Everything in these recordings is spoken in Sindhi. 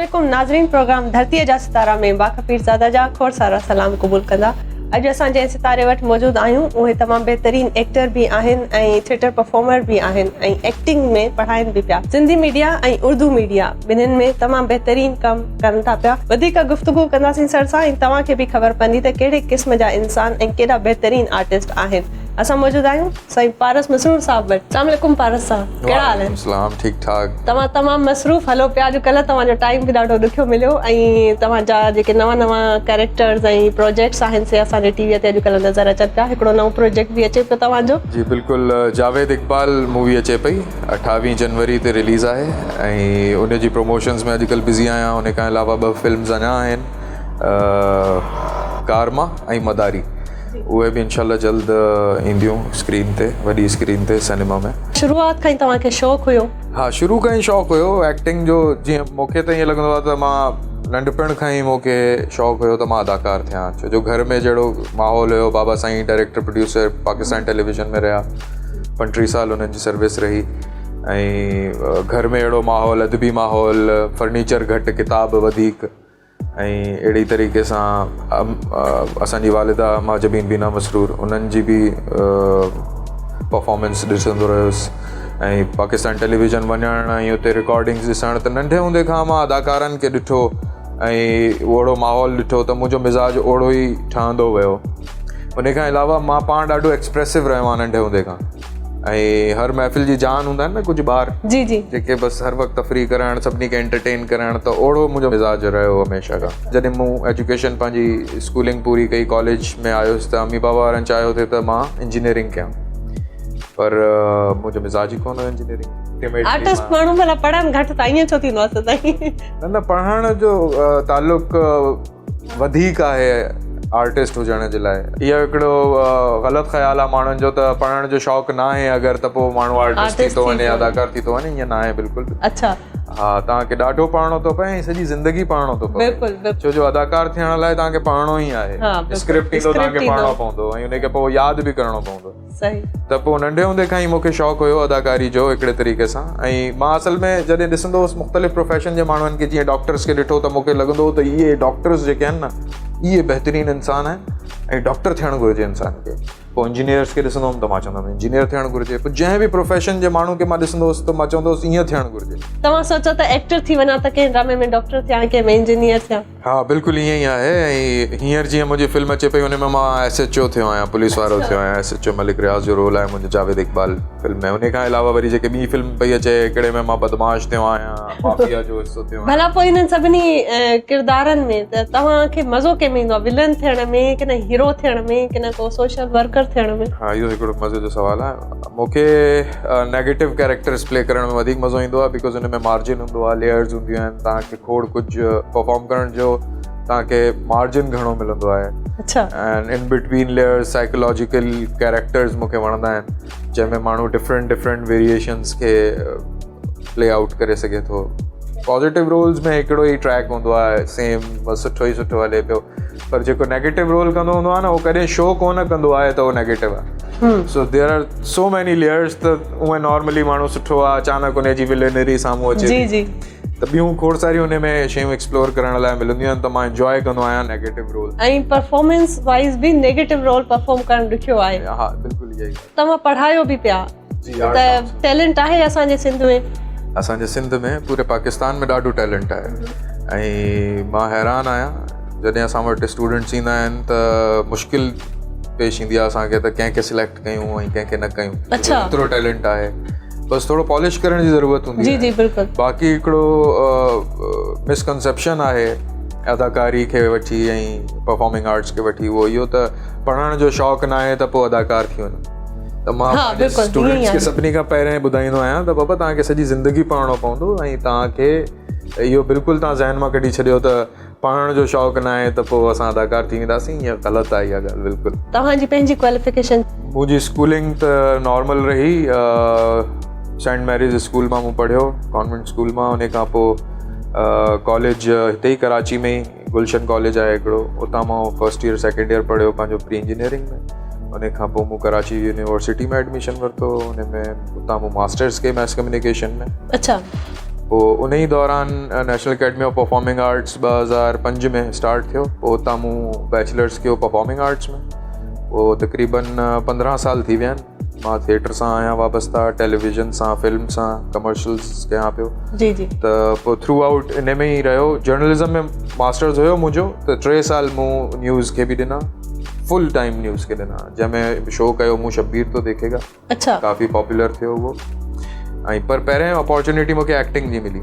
عليڪم ناظرين پروگرام ڌرتيء جا ستارا ۾ باک پيرزاده جا کوڙ سارا سلام قبول ڪندا. اڄ اسان جنهن ستاري وٽ موجود آهيون اهي تمام بهترين ايڪٽر به آهن ۽ ٿيٽر پرفارمر به آهن ۽ ايڪٽنگ ۾ پڙهائين به پيا. سنڌي ميڊيا ۽ اردو ميڊيا ٻنهين ۾ تمام بهترين ڪم ڪن ٿا پيا. وڌيڪ گفتگو ڪنداسين سر سان ۽ توهان کي به خبر پوندي ته ڪهڙي قسم جا انسان ۽ ڪيڏا بهترين آرٽسٽ آهن. اسان موجود آهيون سائين پارس مسرور صاحب وٽ. السلام عليڪم پارس صاحب ڪهڙا حال آهن؟ سلام ٺيڪ ٺاڪ. توهان تمام مصروف هلو پيا اڄ ڪلهه توهان جو ٽائيم به ڏاڍو ڏکيو مليو ۽ توهان جا جيڪي نوان نوان ڪيريڪٽرز ۽ پروجيڪٽس آهن سي اسان جي ٽي وي تي اڄ ڪلهه نظر اچن پيا هڪڙو نئون پروجيڪٽ به اچي پيو توهان جو. جي بلڪل جاويد اقبال مووي اچي پئي اٺاويهه جنوري تي رليز آهي ۽ ان جي پروموشنز ۾ اڄ ڪلهه بزي آهيان ان کان علاوه ٻه فلمز اڃا آهن ڪارما ۽ مداري اهي به انشاء الله جلد اينديون اسڪرين تي وڏي اسڪرين تي سئنيما ۾. شروعات کان ئي توهان کي شوق هيو؟ ها شروع کان ئي شوق هيو ايڪٽنگ جو جيئن مونکي ته ائين لڳندو آهي ته مان ننڍپڻ کان ئي مونکي شوق هيو ته مان اداڪار ٿيان ڇو جو گهر ۾ جهڙو ماحول هيو بابا سائين ڊائريڪٽر پروڊيوسر پاڪستان ٽيليويزن ۾ رهيا 35 سال انهن جي سروس رهي ۽ گهر ۾ اهڙو ماحول ادبي ماحول فرنيچر گهٽ ڪتاب وڌيڪ ۽ اهڙي طريقي سان اسان جي والده ماجبين بينا مسرور انهن جي به پرفارمنس ڏسندو رهيس ۽ پاڪستان ٽيليويزن وڃڻ ۽ اتي رڪارڊنگس ڏسڻ ته ننڍي هوندي کان مان اداڪارن کي ڏٺو ۽ اهڙو ماحول ڏٺو ته منهنجو مزاج اهڙو ئي ٺهندو ويو ان کان علاوه مان پاڻ ڏاڍو ايڪسپريسو رهيو آهيان ننڍي هوندي کان ۽ هر محفل جي جان هوندا آهن نه ڪجهه ٻار جي جي جيڪي بس هر وقت تفريح ڪرڻ سڀني کي انٽرٽين ڪرڻ ته اوڙو منهنجو مزاج رهيو هميشه کان جڏهن مون ايجوڪيشن پنهنجي اسڪولنگ پوري ڪئي ڪاليج ۾ آيس ته امي بابا وارن چاهيو ٿي ته مان انجنيئرنگ ڪيان پر منهنجو مزاج ئي ڪونه هيو انجنيئرنگ آرٽسٽ ماڻهو ڀلا پڙهن گهٽ ٿا ائين ڇو ٿيندو آهي سائين نه نه پڙهڻ جو تعلق وڌيڪ آهي آرٽسٽ هجڻ جي لاء. اهو هڪڙو غلط خيال آهي ماڻهن جو ته پڙهڻ جو شوق ناهي اگر ته پوء ماڻهو آرٽسٽ ٿي ٿو وڃي اداڪار ٿي ٿو وڃي ائين ناهي بلڪل به. اڇا. ها توهان کي ڏاڍو پڙهڻو ٿو پئي ۽ سڄي زندگي پڙهڻو ٿو پوي. بلڪل بلڪل. ڇو جو اداڪار ٿيڻ لاء توهان کي پڙهڻو ئي آهي. اسڪرپٽ ايندو توهان کي پڙهڻو پوندو ۽ ان کي پوء ياد به ڪرڻو پوندو. صحيح. ته پوء ننڍي هوندي کان ئي مون کي شوق هيو اداڪاري جو هڪڙي طريقي سان ۽ مان اصل ۾ جڏهن ڏسندو هوس مختلف پروفيشن جي ماڻهن کي جيئن ڊاڪٽرس کي ڏٺو ته مون کي لڳندو هو ته اهي ڊاڪٽرس جيڪي آهن نه اهي بهترين انسان آهن ۽ ڊاڪٽر ٿيڻ گهرجي انسان کي پوء انجنيئرس کي ڏسندو هوم ته مان چوندو هوم انجنيئر ٿيڻ گهرجي پوء جنهن به پروفيشن جي ماڻهو کي مان ڏسندو هوس ته مان چوندو هوس ائين ٿيڻ گهرجي. توهان سوچيو ته ايڪٽر ٿي وڃان ته ڪنهن ڊرامي ۾ ڊاڪٽر ٿيان ڪنهن ۾ انجنيئر ٿيان. ها بلڪل ائين ئي آهي ۽ هينئر جيئن منهنجي فلم اچي پئي ان ۾ مان ايس ايڇ او ٿيو آهيان پوليس وارو ٿيو آهيان S H O Malik Riaz جو رول آهي منهنجو جاويد اقبال فلم ۾ ان کان علاوه وري جيڪي ٻي فلم پئي اچي هڪڙي ۾ مان بدمعاش ٿيو آهيان مافيا جو حصو ٿيو آهيان. ڀلا پوء انهن سڀني ڪردارن ۾ ته توهان کي مزو ڪنهن ۾ ايندو آهي ولن ٿيڻ ۾ ڪي نه هيرو ٿيڻ ۾ ڪي نه ڪو سوشل ورڪر ٿيڻ ۾؟ ها اهو هڪڙو مزي جو سوال آهي مون کي نيگيٽو ڪيريڪٽرس پلي ڪرڻ ۾ وڌيڪ مزو ايندو آهي because ان ۾ مارجن هوندو آهي ليئرز هونديون آهن توهان کي کوڙ ڪجهه پرفارم ڪرڻ جو توهان کي مارجن گهڻو ملندو آهي اڇا ۽ in between layers psychological characters مون کي وڻندا آهن جنهن ۾ ماڻهو ڊفرنٽ ڊفرنٽ ويريئيشنس کي پلي آئوٽ ڪري سگهي ٿو پازيٽو رولز ۾ هڪڙو ئي ٽريڪ هوندو آهي سيم بس سٺو ئي سٺو هلي پيو پر جيڪو نيگيٽو رول ڪندو هوندو آهي نه اهو ڪڏهن شو ڪونه ڪندو آهي ته اهو نيگيٽو آهي so there are so many layers ته اونئن نارملي ماڻهو سٺو آهي اچانڪ ان جي ولينري سامهون اچي جي جي ته ٻيون کوڙ ساريون ان ۾ شيون ايڪسپلور ڪرڻ لاء ملنديون آهن ته مان انجواء ڪندو آهيان نيگيٽو رول. ۽ پرفارمنس وائيز به نيگيٽو رول پرفارم ڪرڻ ڏکيو آهي. ها بلڪل اها ئي ڳالهه. توهان پڙهايو به پيا ته ٽيلنٽ آهي اسان جي سنڌ ۾. اسان جي سنڌ ۾ پوري پاڪستان ۾ ڏاڍو ٽيلنٽ آهي ۽ مان حيران آهيان جڏهن اسان وٽ اسٽوڊنٽس ايندا آهن ته مشڪل پيش ايندي آهي اسان کي ته ڪنهن کي سليڪٽ ڪيون ۽ ڪنهن کي نه ڪيون اڇا ايترو ٽيلنٽ آهي بس ٿورو پالش ڪرڻ جي ضرورت هوندي جي جي بلڪل باقي هڪڙو مسڪنسيپشن آهي اداڪاري کي وٺي ۽ پرفارمنگ آرٽس کي وٺي اهو اهو ته پڙهڻ جو شوق نه آهي ته پوء اداڪار ٿي وڃو ته مان اسٽوڊنٽس کي سڀني کان پهرين ٻڌائيندو آهيان ته بابا توهان کي سڄي زندگي پڙهڻو پوندو ۽ توهان کي اهو بلڪل توهان ذهن مان ڪڍي ڇڏيو ته پڙهڻ جو شوق ناهي ته پوء اسان اداڪار ٿي وينداسين اها غلط آهي اها ڳالهه بلڪل. توهان جي پنهنجي ڪواليفڪيشن؟ منهنجي اسڪولنگ ته نارمل رهي سينٽ ميريز اسڪول مان مون پڙهيو ڪانوينٽ اسڪول مان ان کان پوء ڪاليج هتي ئي ڪراچي ۾ ئي گلشن ڪاليج آهي هڪڙو اتان مان فرسٽ ايئر سيڪنڊ ايئر پڙهيو پنهنجو پري انجنيئرنگ ۾ ان کان پوء مون ڪراچي يونيورسٽي ۾ ايڊميشن ورتو ان ۾ اتان مون ماسٽرس ڪئي ماس ڪميونيڪيشن ۾. اڇا. پوء ان ئي دوران national academy of performing arts 2005 ۾ start ٿيو. پوء اتان مون بيچلرس ڪيو پرفارمنگ آرٽس ۾. پوء تقريبن 15 سال ٿي ويا آهن مان ٿيٽر سان آهيان وابسته، ٽيليويزن سان، فلم سان، ڪمرشلز ڪيان پيو. جي جي. ته پوء ٿرو آئوٽ ان ۾ ئي رهيو. جرنلزم ۾ ماسٽرز هيو منهنجو ته 3 سال مون نيوز کي به ڏنا، فل ٽائيم نيوز کي ڏنا، جنهن ۾ شو ڪيو مون شبير تو ديکي گا. اڇا. ڪافي پاپولر ٿيو اهو. ۽ پر پهرين اپارچونيٽي مونکي ايڪٽنگ جي ملي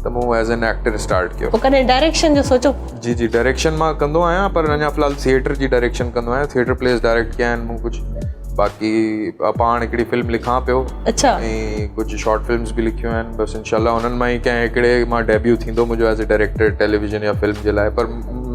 ته مون ايز اين ايڪٽر اسٽارٽ ڪيو. پوء ڪڏهن ڊائريڪشن جو سوچو؟ جي جي، ڊائريڪشن مان ڪندو آهيان پر اڃا في الحال ٿيٽر جي ڊائريڪشن ڪندو آهيان. ٿيٽر پليز ڊائريڪٽ ڪيا آهن مون ڪجهه، باقي پاڻ هڪڙي فلم لکان پيو. اڇا. ۽ ڪجهه شارٽ فلمز به لکيون آهن. بس انشاء الله انهن مان ئي ڪنهن هڪڙي مان ڊيبيو ٿيندو منهنجو ايز اي ڊائريڪٽر ٽيليويزن يا فلم جي لاء، پر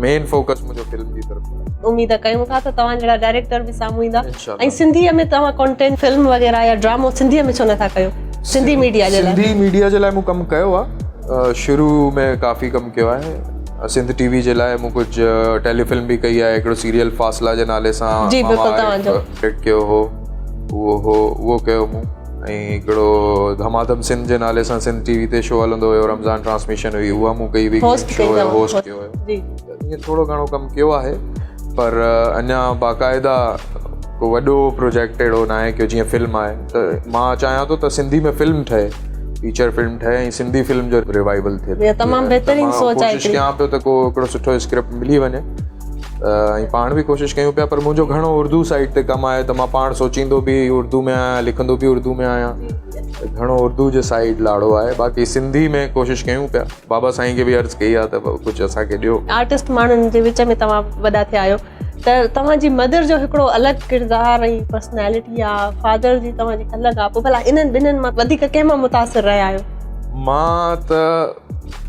مين فوڪس منهنجو فلم جي طرف آهي. اميد ڪيون ٿا ته توهان جهڙا ڊائريڪٽر به سامهون ايندا. انشاء الله. ۽ سنڌيء ۾ توهان ڪانٽينٽ فلم وغيره يا ڊرامو سنڌيء ۾ ڇو نٿا ڪيو سنڌي ميڊيا جي لاء؟ سنڌي ميڊيا جي لاء مون ڪم ڪيو آهي، شروع ۾ ڪافي ڪم ڪيو آهي. سنڌ ٽي وي جي لاء مون ڪجهه ٽيلي فلم به ڪئي آهي، هڪڙو سيريل فاصلا جي نالي سان. جي بلڪل، توهان جو ڊائريڪٽ ڪيو هو اهو هو، اهو ڪيو مون. ۽ هڪڙو ڌماڌم سنڌ جي نالي سان سنڌ ٽي وي تي شو هلندو هيو، رمضان ٽرانسميشن هئي، اها مون ڪئي هئي، هوسٽ شو هيو، هوسٽ ڪيو هيو. جي. ائين ٿورو گهڻو ڪم ڪيو آهي پر اڃا باقاعده ڪو وڏو پروجيڪٽ اهڙو ناهي ڪيو جيئن فلم آهي. ته مان چاهيان ٿو ته سنڌي ۾ فلم ٺهي، فيچر فلم ٺهي ۽ سنڌي فلم جو ريوائيول ٿئي. اها تمام بهترين سوچ آهي. ڪوشش ڪيان پيو ته ڪو هڪڙو سٺو اسڪرپٽ ملي وڃي ۽ پاڻ به ڪوشش ڪيون پيا، پر منهنجو گهڻو اردو سائيڊ تي ڪم آهي ته مان پاڻ سوچيندو به اردو ۾ آهيان، لکندو به اردو ۾ آهيان، گهڻو اردو جي سائيڊ لاڙو آهي. باقي سنڌي ۾ ڪوشش ڪيون پيا. بابا سائين کي به عرض ڪئي آهي ته ڪجهه اسان کي ڏيو. آرٽسٽ ماڻهن جي وچ ۾ توهان وڏا ٿيا آهيو ته توهان جي مدر جو هڪڙو الڳ ڪردار ۽ پرسنالٽي آ، فادر جي توهان جي الڳ آ، پوء ڀلا انهن ٻنهن مان وڌيڪ ڪنهن مان متاثر رهيا آهيو؟ مان ته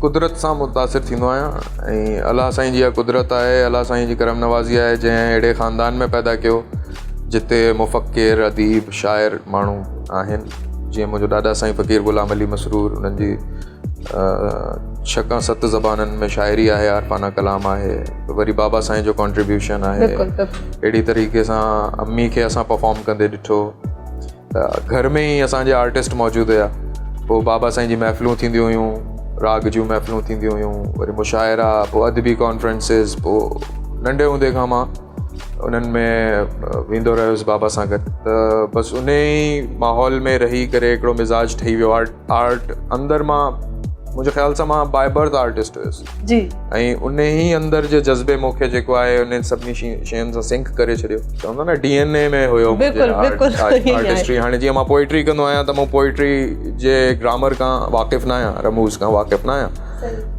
قدرت سان متاثر ٿيندو آهيان ۽ الله سائين جي اها قدرت آهي، الله سائين جي ڪرم نوازي آهي جنهن اهڙي خاندان ۾ پيدا ڪيو جتي مفڪر، اديب، شاعر ماڻهو آهن. جيئن منهنجو ڏاڏا سائين فقير غلام علي مسرور، انهن جي 6 کان 7 زبانن ۾ شاعري آهي، عارفانه ڪلام آهي، وري بابا سائين جو ڪانٽريبيوشن آهي. اهڙي طريقي سان امي کي اسان پرفارم ڪندي ڏٺو ته گهر ۾ ئي اسان جا آرٽسٽ موجود هيا. پوء بابا سائين جي محفلون ٿينديون هيون، راڳ جون محفلون ٿينديون هيون، وري مشاعرا، پوء ادبي ڪانفرنسز. پوء ننڍي هوندي کان مان انهن ۾ ويندو رهيس بابا سان گڏ، ته بس ان ئي ماحول ۾ رهي ڪري هڪڙو مزاج ٺهي ويو آرٽ آرٽ اندر. مان منهنجي خيال سان مان باء برٿ آرٽسٽ هيس. جي. ۽ ان ئي اندر جي جذبي مون کي جيڪو آهي انهن سڀني شين سان سنڪ ڪري ڇڏيو. چوندا نه ڊي اين اي ۾ هيو بلڪل بلڪل آرٽسٽري. هاڻي جيئن مان پوئٽري ڪندو آهيان ته مون پوئٽري جي گرامر کان واقف نه آهيان، رموز کان واقف نه آهيان،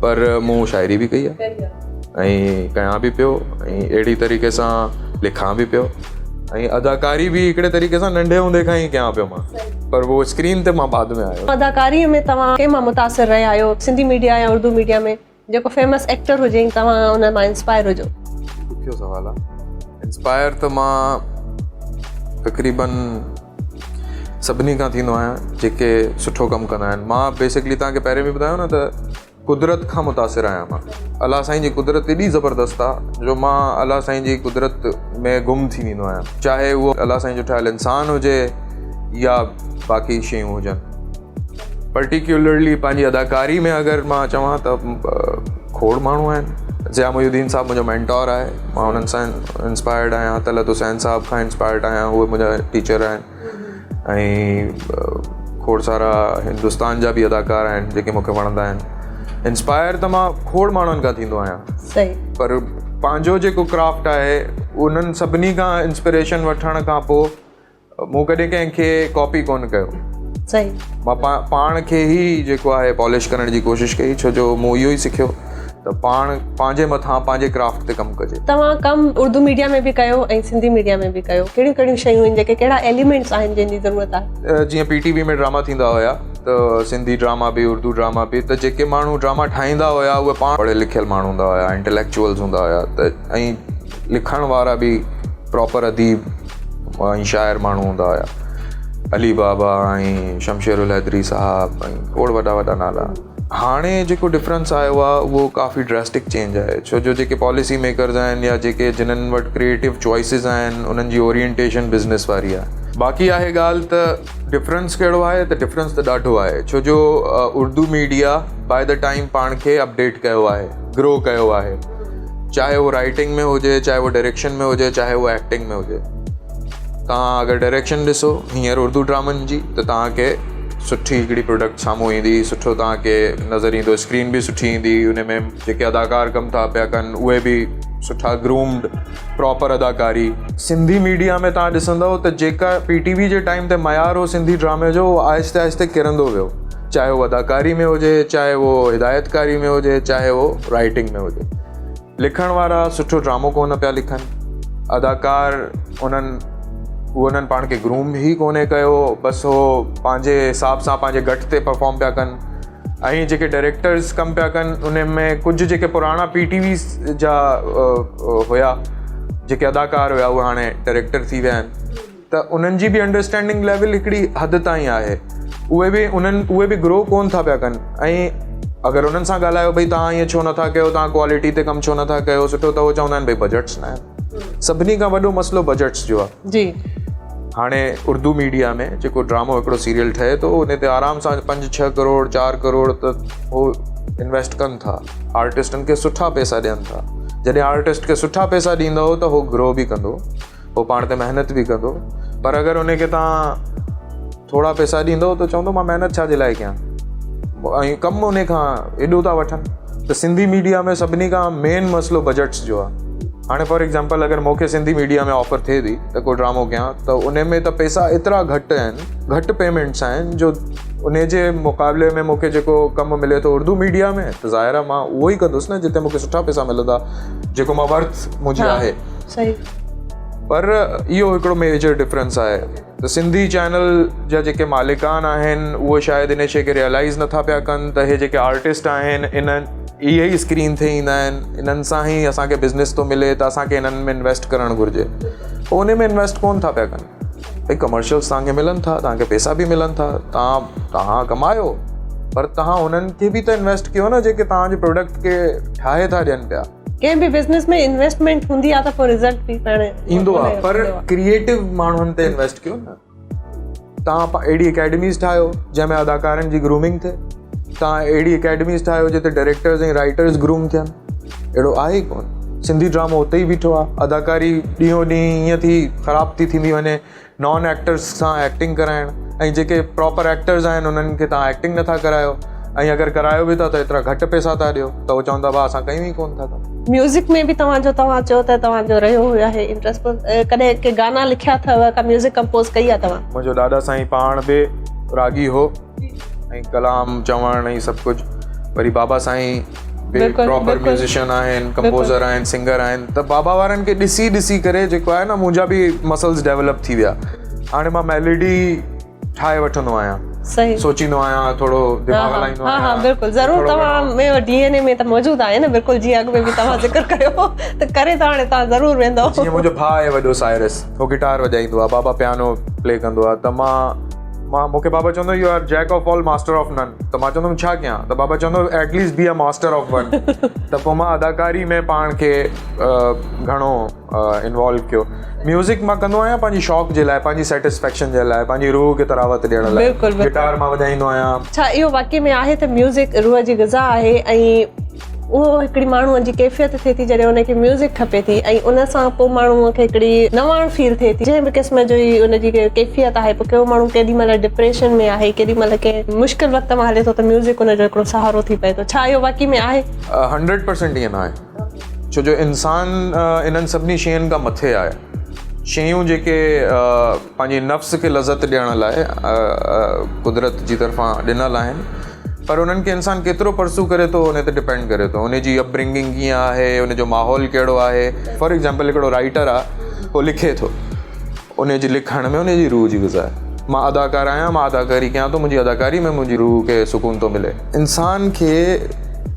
پر مون شاعري به ڪئي آهي ۽ ڪيان به پيو ۽ اهڙي طريقي سان لکان به پيو ۽ اداڪاري به هڪڙي طريقي سان ننڍي هوندي کان ئي ڪيان پيو مان، پر اهو اسڪرين تي مان بعد ۾ آيو. اداڪاري ۾ توهان ڪنهن مان متاثر رهيا آهيو سنڌي ميڊيا يا اردو ميڊيا ۾ جيڪو فيمس ايڪٽر هجي ۽ توهان ان مان انسپائر هجو؟ ڏکيو سوال آهي. انسپائر ته مان تقريبن سڀني کان ٿيندو آهيان جيڪي سٺو ڪم ڪندا آهن. مان بيسڪلي توهان کي پهرين به ٻڌايو نه ته قدرت کان متاثر آهيان مان. الله سائين جي قدرت ايڏي زبردست آ جو مان الله سائين جي قدرت ۾ گم ٿي ويندو آهيان، چاهي اهو الله سائين جو ٺاهيل انسان هجي يا باقي شيون هجن. پرٽيڪيولرلي پنهنجي اداڪاري ۾ اگر مان چوان ته کوڙ ماڻهو آهن. ضياء محي الدين صاحب منهنجو مينٽور آهي، مان انهن سان انسپائرڊ آهيان. طلعت حسين صاحب کان انسپائرڊ آهيان، اهي منهنجا ٽيچر آهن. ۽ کوڙ سارا هندستان جا به اداڪار آهن جيڪي مون کي وڻندا آهن. انسپائر ته مان کوڙ ماڻهن کان ٿيندو آهيان، پر پنهنجو جيڪو ڪرافٽ آهي انهن سڀني کان انسپريشن وٺڻ کان پوء مون ڪڏهن ڪنهن کي ڪاپي ڪونه ڪيو. مان پاڻ کي ئي جيڪو آهي پالش ڪرڻ جي ڪوشش ڪئي، ڇو جو مون اهو ئي سکيو ته پاڻ پنهنجي مٿان پنهنجي ڪرافٽ تي ڪم ڪجي. توهان ڪم اردو ميڊيا ۾ به ڪيو ۽ سنڌي ميڊيا ۾ به ڪيو، ڪهڙيون ڪهڙيون شيون آهن جيڪي ڪهڙا ايليمينٽس آهن جن جي ضرورت آهي؟ جيئن پي ٽي وي ۾ ڊراما ٿيندا هيا ته سنڌي ڊراما به اردو ڊراما به، ته جيڪي ماڻهو ڊراما ٺاهيندا هيا اهي پاڻ پڙهيل لکيل ماڻهو هوندا هيا، انٽليڪچوئلز هوندا هيا ته ۽ لکڻ وارا به پراپر اديب ۽ شاعر ماڻهو هوندا هيا. علي بابا ۽ شمشير الحيدري صاحب ۽ کوڙ وڏا وڏا نالا. هاڻي جيڪو ڊفرنس آيو آهي اهو ڪافي ڊراسٽڪ چينج آهي، ڇو جو جيڪي پاليسي ميڪرز آهن يا جيڪي جنن وٽ ڪريئيٽو چوائسز آهن انهن جي اورينٽيشن بزنس واري آهي. باقي آهي ڳالهه ته ڊفرنس ڪهڙو آهي ته ڊفرنس ته ڏاڍو آهي ڇو جو Urdu media by the time پاڻ کي اپڊيٽ ڪيو آهي گرو ڪيو آهي چاهي اهو رائٽنگ ۾ هجي چاهي اهو ڊائريڪشن ۾ هجي چاهي اهو ايڪٽنگ ۾ هجي توهان اگر ڊائريڪشن ڏسو هينئر اردو ڊرامن جي ته توهان کي سٺي هڪڙي پروڊڪٽ سامهون ايندي سٺو توهان کي نظر ايندو اسڪرين به سٺي ايندي ان ۾ جيڪي اداڪار ڪم ٿا پيا ڪن اهي به سٺا گرومڊ پراپر اداڪاري. سنڌي ميڊيا ۾ توهان ڏسندؤ ته جيڪا پي ٽي وي جي ٽائيم تي معيار هو سنڌي ڊرامي جو اهو آهستي آهستي ڪرندو ويو چاهي اهو اداڪاري ۾ هجي چاهي اهو هدايتڪاري ۾ هجي چاهي اهو رائٽنگ ۾ هجي لکڻ وارا سٺو ڊرامو ڪونه پيا لکن اداڪار انهن اهو انهن پاڻ کي گروم ئي ڪونهي ڪيو بس هو پنهنجي حساب سان پنهنجي گٽ تي پرفارم پيا ڪن ۽ جيڪي ڊائريڪٽرز ڪم پيا ڪن ان ۾ ڪجهه جيڪي پراڻا پي ٽي وي جا هيا جيڪي اداڪار هيا اهي هاڻي ڊائريڪٽر ٿي ويا آهن ته انهن جي به انڊرسٽينڊنگ ليول هڪڙي حد تائين آهي اهي به انهن اهي به گرو ڪون ٿا پيا ڪن ۽ اگر انهن سان ڳالهايو ڀئي توهان ائين ڇو نٿا ڪيو توهان ڪوالٽي تي ڪم ڇو نٿا ڪيو سٺو ته هو چوندا آهن ڀئي بجيٽس نه آهن سڀني کان وڏو مسئلو بجيٽس جو آهي جي هاڻي اردو ميڊيا ۾ جيڪو ڊرامو هڪڙو سيريل ٺهي ٿو ان تي آرام سان پنج ڇهه ڪروڙ چار ڪروڙ ته هو انويسٽ ڪن ٿا آرٽسٽن کي سٺا پئسا ڏين ٿا جڏهن آرٽسٽ کي سٺا پئسا ڏيندو ته هو گرو به ڪندو هو پاڻ تي محنت به ڪندو پر اگر ان کي تان ٿورا پئسا ڏيندو ته چوندو مان محنت ڇا جي لاء ڪيان ۽ ڪم ان کان ايڏو ٿا وٺن ته سنڌي ميڊيا ۾ سڀني کان مين مسئلو بجيٽس جو آهي هاڻي فار ايگزامپل اگر مونکي سنڌي ميڊيا ۾ آفر ٿئي ٿي ته ڪو ڊرامو ڪيان ته ان ۾ ته پئسا ايترا گهٽ آهن گهٽ پيمينٽس آهن جو ان جي مقابلي ۾ مونکي جيڪو ڪم ملي ٿو اردو ميڊيا ۾ ته ظاهر آهي مان اهو ئي ڪندس نه جتي مونکي سٺا پئسا ملندا جيڪو مان ورٿ منهنجي آهي پر اهو هڪڙو ميجر ڊفرنس آهي ته سنڌي چينل جا جيڪي مالڪان آهن اهي شايد ان شيء کي ريئلائز نٿا پيا ڪن ته هي جيڪي آرٽسٽ آهن انهن اهي ئي اسڪرين تي ايندا آهن انهن سان ئي اسانکي بزنس ٿو ملي ته اسانکي انهن ۾ انويسٽ ڪرڻ گهرجي پوء ان ۾ انويسٽ ڪون ٿا پيا ڪن ڀئي ڪمرشلس توهان کي ملن ٿا توهان کي پئسا به ملن ٿا توهان توهان ڪمايو پر توهان انهن کي به ته انويسٽ ڪيو نه جيڪي توهان جي پروڊڪٽ کي ٺاهي ٿا ڏين پيا ڪنهن به بزنس ۾ انويسٽمينٽ هوندي آهي ته پوء رزلٽ به پاڻ ايندو آهي پر ڪريئيٽو ماڻهن تي انويسٽ ڪيو نه توهان اهڙي اڪيڊميز ٺاهيو جنهن ۾ اداڪارن جي گرومنگ ٿئي توهان اهڙي اڪيڊميز ٺاهيو جتي ڊائريڪٽرز ۽ رائٽرز گروم ٿين اهڙو آهي ئي ڪونه سنڌي ڊرامو اتي ئي بيٺو آهي اداڪاري ڏينهون ڏينهن ائين ٿي خراب ٿي ٿيندي وڃي نان ايڪٽرس سان ايڪٽنگ ڪرائڻ ۽ جيڪي پراپر ايڪٽرز آهن انهن کي توهان ايڪٽنگ نٿا ڪرايو ۽ اگر ڪرايو به ٿا ته ايترا گهٽ پئسا ٿا ڏيو ته هو چون ٿا ڀاء اسان ڪيون ئي ڪونه ٿا ڪم. ميوزڪ ۾ به توهان جو توهان چيو ته توهان جو رهيو آهي انٽرسٽ پوء ڪڏهن ڪي گانا لکيا اٿو ڪا ميوزڪ ڪمپوز ڪئي آهي توهان؟ منهنجو ڏاڏا سائين پاڻ به راڳي هو ۽ ڪلام چوڻ ۽ سڀ ڪجهه وري بابا سائين به پراپر ميوزيشن آهن ڪمپوزر آهن سنگر آهن ته بابا وارن کي ڏسي ڏسي ڪري جيڪو آهي نه منهنجا به مسلز ڊيولپ ٿي ويا هاڻي مان ميلوڊي ٺاهي وٺندو آهيان صحيح سوچيندو آهيان ٿورو دماغ هلائيندو آهيان ها ها بلڪل ضرور توهان ۾ ڊي اين اي ۾ ته موجود آهي نه بلڪل جيئن اڳ ۾ به توهان ذڪر ڪيو ته ڪري ته هاڻي توهان ضرور ويندو جيئن منهنجو ڀاء آهي وڏو سائرس هو گٽار وڄائيندو آهي بابا پيانو پلي ڪندو آهي ته مان مان مون کي بابا چوندو you are jack of all master of none ته مان چوندو هوم ڇا ڪيان ته بابا چوندو at least be a master of one ته پوء مان اداڪاري ۾ پاڻ کي گهڻو انوالو ڪيو ميوزڪ مان ڪندو آهيان پنهنجي شوق جي لاء پنهنجي سيٽسفيڪشن جي لاء پنهنجي روح کي تراوت ڏيڻ لاء گٽار مان وڄائيندو آهيان. ڇا اهو واقعي ۾ آهي ته ميوزڪ روح جي غذا آهي ۽ اهو هڪڙي ماڻهوء جي ڪيفيت ٿئي ٿي جڏهن ان کي ميوزڪ کپي ٿي ۽ ان سان پوء ماڻهوء کي هڪڙي نواڻ فيل ٿئي ٿي جنهن به قسم جو ئي ان جي ڪيفيت آهي پوء ڪهڙو ماڻهو ڪيڏي مهل ڊپريشن ۾ آهي ڪيڏي مهل ڪنهن مشڪل وقت مان هلي ٿو ته ميوزڪ ان جو هڪڙو سهارو ٿي پئي ٿو ڇا اهو واقعي ۾ آهي؟ هنڊريڊ پرسينٽ ائين ناهي ڇو جو انسان انهن سڀني شين کان مٿي آهي شيون جيڪي پنهنجي نفس کي لذت ڏيڻ لاء قدرت جي طرفان ڏنل آهن پر انهن کي انسان ڪيترو پرسو ڪري ٿو ان تي ڊپينڊ ڪري ٿو ان جي اپ برنگنگ ڪيئن آهي ان جو ماحول ڪهڙو آهي فار ايگزامپل هڪڙو رائٽر آهي هو لکي ٿو ان جي لکڻ ۾ ان جي روح جي غذا آهي مان اداڪار آهيان مان اداڪاري ڪيان ٿو منهنجي اداڪاري ۾ منهنجي روح کي سڪون ٿو ملي انسان کي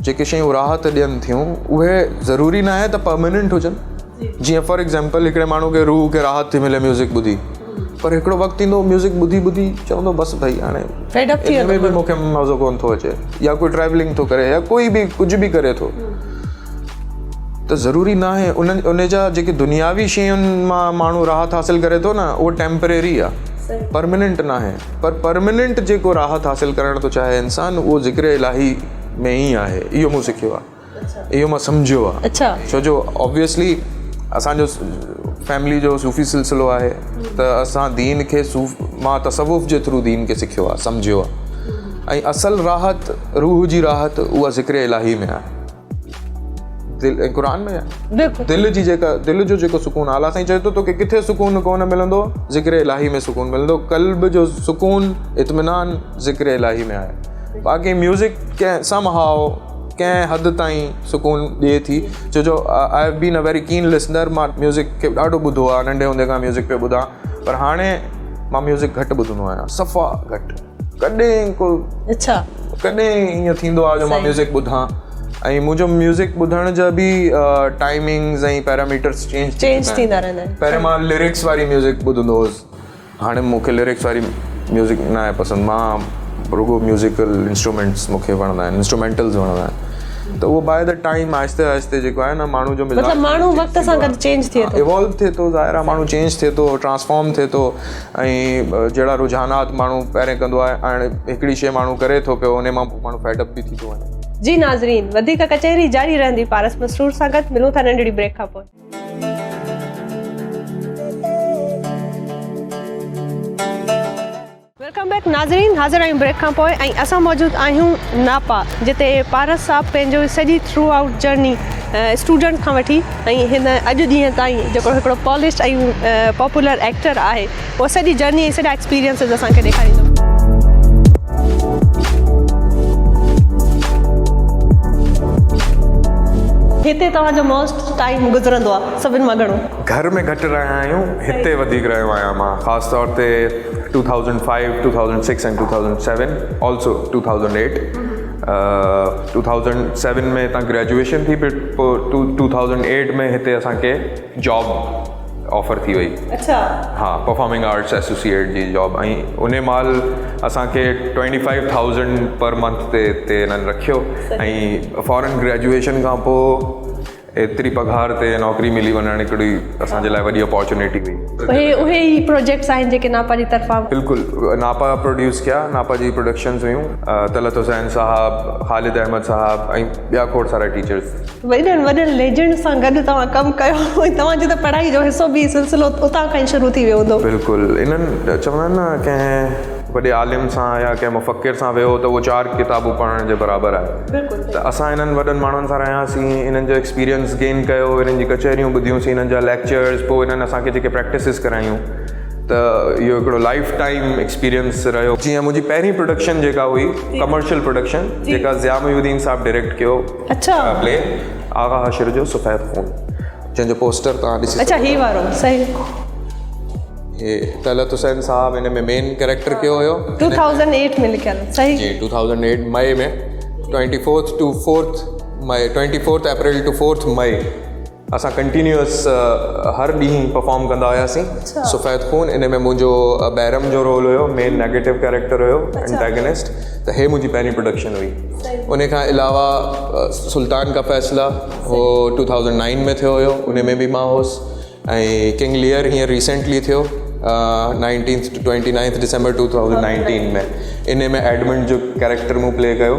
جيڪي شيون راحت ڏين ٿيون اهي ضروري نه آهي ته پرماننٽ هجن جيئن فار ايگزامپل هڪڙي ماڻهو کي روح کي راحت ٿي ملي ميوزڪ ٻڌي پر هڪڙو وقت ايندو ميوزڪ ٻڌي ٻڌي چوندو بس ڀئي هاڻي فيڊ اپ ٿي ان ۾ به مون کي مزو ڪون ٿو اچي يا ڪوئي ٽريولنگ ٿو ڪري يا ڪوئي به ڪجهه به ڪري ٿو. ته ضروري ناهي ان ان جا جيڪي دنياوي شين مان ماڻهو راحت حاصل ڪري ٿو نه اهو ٽيمپريري آ پرمننٽ ناهي پر پرمننٽ جيڪو راحت حاصل ڪرڻ ٿو چاهي انسان اهو ذڪر الاهي ۾ ئي آهي اهو مون سکيو آ اهو مان سمجهيو آ ڇو جو آبويسلي اسان جو فيملي جو صوفي سلسلو آهي ته اسان دين کي صوف مان تصوف جي ٿرو دين کي سکيو آ سمجهيو آ ۽ اصل راحت روح جي راحت اها ذڪر الاهي ۾ آهي دل ۽ قرآن ۾ بلڪل دل جي جيڪا دل جو جيڪو سڪون آ الله سائين چئي ٿو توکي ڪٿي سڪون ڪونه ملندو ذڪر الاهي ۾ سڪون ملندو قلب جو سڪون اطمينان ذڪر الاهي ۾ آهي باقي ميوزڪ ڪنهن سم هاء ڪنهن حد تائين سڪون ڏئي ٿي ڇو جو I have been a very keen listener مان ميوزڪ کي ڏاڍو ٻڌو آ ننڍي هوندي کان ميوزڪ پيو ٻڌان پر هاڻي مان ميوزڪ گهٽ ٻڌندو آهيان صفا گهٽ ڪڏهن ڪو اڇا ڪڏهن ائين ٿيندو آهي جو مان ميوزڪ ٻڌان ۽ منهنجو ميوزڪ ٻڌڻ جا به ٽائمنگز ۽ پيراميٽرس چينج چينج ٿيندا رهندا آهن پهرين مان لرڪس واري ميوزڪ ٻڌندو هوس هاڻي مون کي لرڪس واري ميوزڪ نه آهي پسند مان رڳو ميوزيڪل انسٽرومينٽس مون کي وڻندا آهن انسٽرومينٽلز وڻندا آهن ته اهو باء the time آهستي آهستي جيڪو آهي نه ماڻهو جو مزاج مطلب ماڻهو وقت سان گڏ چينج ٿئي ٿو ايوالو ٿئي ٿو ظاهر آهي ماڻهو چينج ٿئي ٿو ٽرانسفارم ٿئي ٿو ۽ جهڙا رجحانات ماڻهو پهرين ڪندو آهي هاڻي هڪڙي شيء ماڻهو ڪري ٿو پيو انهي مان ماڻهو فيڊ اپ به ٿي ٿو وڃي. جي ناظرين وڌيڪ ڪچهري جاري رهندي پارس مسرور سان گڏ ملون ٿا ننڍڙي بريڪ کان پوء. Welcome back ناظرين حاضر آهيون بريڪ کان پوء ۽ اسان موجود آهيون ناپا جتي پارس صاحب پنهنجو سڄي ٿرو آئوٽ جرني اسٽوڊنٽ کان وٺي ۽ هن اڄ ڏينهن تائين جيڪو هڪڙو پالشڊ ۽ پاپولر ايڪٽر آهي اها سڄي جرني ۽ سڄا ايڪسپيرينسز اسان کي ڏيکاريندو. هتي توهان جو موسٽ ٽائيم گذرندو آهي سڀن مان گهڻو؟ گهر ۾ گهٽ رهيا آهيون هتي وڌيڪ رهيو آهيان مان خاص طور تي 2005، 2006 ۽ 2007 آلسو 2008 2007 ۾ هتان گريجوئيشن ٿي پوء 2008 ۾ هتي اسان کي جاب آفر ٿي وئي. اڇا. ها پرفارمنگ آرٽس ايسوسيئيٽ جي جاب ۽ انهي مهل اسان کي ٽوئنٽي فائيو ٿائوزنڊ پر منٿ تي هتي انهن رکيو ۽ فورن گريجوئيشن کان پوء ايتري پگهار تي نوڪري ملي وڃڻ هڪڙي اسان جي لاء وڏي اپارچونيٽي هئي. اهي اهي ئي پروجيڪٽس آهن جيڪي ناپا جي طرفان. بلڪل ناپا پروڊيوس ڪيا ناپا جي پروڊڪشنز هيون طلعت حسين صاحب خالد احمد صاحب ۽ ٻيا کوڙ سارا ٽيچرز. وڏن وڏن ليجنڊ سان گڏ توهان ڪم ڪيو ۽ توهان جي ته پڙهائي جو حصو به سلسلو اتان کان ئي شروع ٿي ويو هوندو. بلڪل انهن چوندا آهن نه ڪنهن وڏي عالم سان يا ڪنهن مفڪر سان ويهو ته اهو چار ڪتابون پڙهڻ جي برابر آهي ته اسان انهن وڏن ماڻهن سان رهياسين انهن جو ايڪسپيرينس گين ڪيو انهن جي ڪچهريون ٻڌيونسين انهن جا ليڪچرز پوء انهن اسان کي جيڪي پريڪٽسز ڪرايون ته اهو هڪڙو لائف ٽائيم ايڪسپيرينس رهيو. جيئن منهنجي پهرين پروڊڪشن جيڪا هئي ڪمرشل پروڊڪشن جيڪا ضياء محي الدين صاحب ڊائريڪٽ ڪيو اڇا پلي آغا حشر جو سفيد خون جنهن جو پوسٽر توهان ڏسي اڇا هي وارو صحيح. هي طلعت حسين صاحب ان ۾ مين ڪريڪٽر ڪيو هيو. 2008 ۾ لکيل صحيح. جي 2008 مئي ۾ twenty fourth to fourth May twenty fourth April to fourth May اسان ڪنٽينيوس هر ڏينهن پرفارم ڪندا هياسين سفيد خون ان ۾ منهنجو بيرم جو رول هيو مين نيگيٽو ڪيريڪٽر هيو انٽيگنسٽ ته هي منهنجي پهرين پروڊڪشن هئي ان کان علاوه سلطان کا فيصله هو ٽو ٿائوزنڊ نائن ۾ ٿيو هيو ان ۾ به مان هوس ۽ ڪنگ ليئر هينئر ريسينٽلي ٿيو nineteenth to twenty ninth December two thousand nineteen ۾ in ۾ Edmund جو ڪيريڪٽر مون پلي ڪيو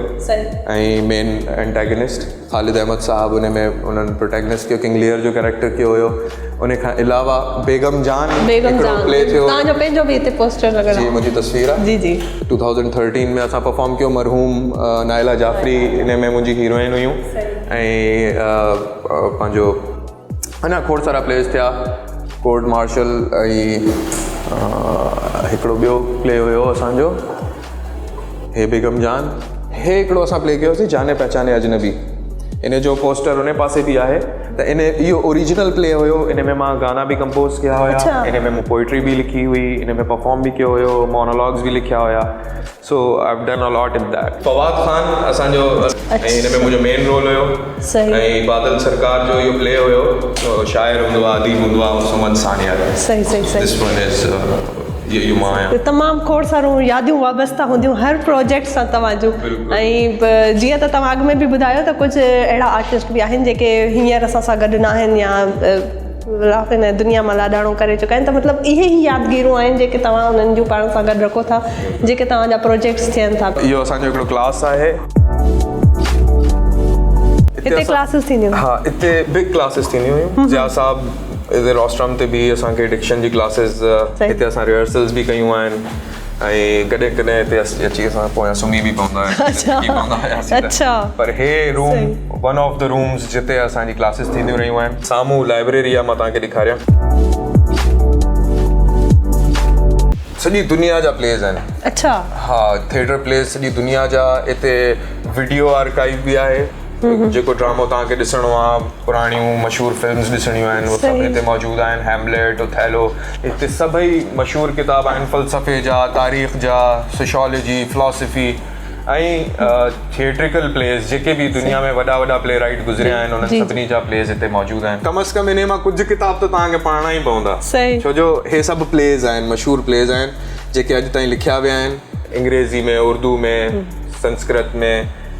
۽ مين انٽيگنسٽ خالد احمد صاحب ان ۾ انهن پروٽيگنسٽ ڪيو ڪنگ ليئر جو ڪيريڪٽر ڪيو هيو ان کان علاوه بيگم جان بيگم جان پلي ٿيو توهان جو پنهنجو به هتي پوسٽر لڳل جي منهنجي تصوير آهي جي جي 2013 ۾ اسان پرفارم ڪيو مرحوم نائله جعفري ان ۾ منهنجي هيروئن هيون ۽ پنهنجو اڃا کوڙ سارا پليز ٿيا ڪورٽ مارشل ۽ هڪڙو ٻيو پلي هيو اسان جو هي بيگم جان هي هڪڙو اسان پلي ڪيوسين جاني پهچاني اجنبي ان جو پوسٽر ان پاسي به آهي ته ان اهو اوريجنل پلي هيو ان ۾ مان گانا به ڪمپوز ڪيا هيا ان ۾ مون پوئٽري به لکي هئي ان ۾ پرفارم به ڪيو هيو مونولاگز به لکيا هيا so I have done a lot in that Fawad Khan اسان جو ۽ ان ۾ منهنجو مين رول هيو ۽ بادل سرڪار جو اهو پلي هيو شاعر هوندو آهي اديب هوندو آهي سمن سانيا صحيح صحيح this one is. جي اهو مان آهيان. ته تمام کوڙ سارون ياديون وابسته هونديون هر پروجيڪٽ سان توهان جون ۽ جيئن ته توهان اڳ ۾ به ٻڌايو ته ڪجهه اهڙا آرٽسٽ به آهن جيڪي هينئر اسان سان گڏ ناهن يا هن دنيا مان لاڏاڻو ڪري چڪا آهن ته مطلب اهي ئي يادگيرون آهن جيڪي توهان انهن جون پاڻ سان گڏ رکو ٿا جيڪي توهان جا پروجيڪٽس ٿين ٿا. اهو اسان جو هڪڙو ڪلاس آهي. هتي ڪلاسز ٿينديون ها هتي به ڪلاسز ٿينديون هيون ضياء صاحب هتي روسٽرم تي به اسان کي ڊڪشن جي ڪلاسز هتي اسان ريهرسلز به ڪيون آهن ۽ ڪڏهن ڪڏهن هتي اچي اسان پويان سمهي به پوندا آهيون اڇا پر هي room one of the rooms جتي اسان جي ڪلاسز ٿينديون رهيون آهن سامهون لائبريري آهي مان توهان کي ڏيکاريان سڄي دنيا جا پليز آهن. اڇا. ها ٿيٽر پليز سڄي دنيا جا اتي وڊيو آرڪائيو به آهي جيڪو ڊرامو توهان کي ڏسڻو آهي پراڻيون مشهور فلمز ڏسڻيون آهن اهي سڀ هتي موجود آهن هيمليٽ اوٿيلو هتي سڀئي مشهور ڪتاب آهن فلسفي جا تاريخ جا سوشيالوجي فلاسفي ۽ ٿيٽريڪل پليز جيڪي به دنيا ۾ وڏا وڏا پلي رائيٽ گذريا آهن انهن سڀني جا پليز هتي موجود آهن. ڪم از ڪم انهي مان ڪجهه ڪتاب ته توهان کي پڙهڻا ئي پوندا ڇو جو هي سڀ پليز آهن مشهور پليز آهن جيڪي اڄ تائين لکيا ويا آهن. انگريزي ۾ اردو ۾ سنسڪرت ۾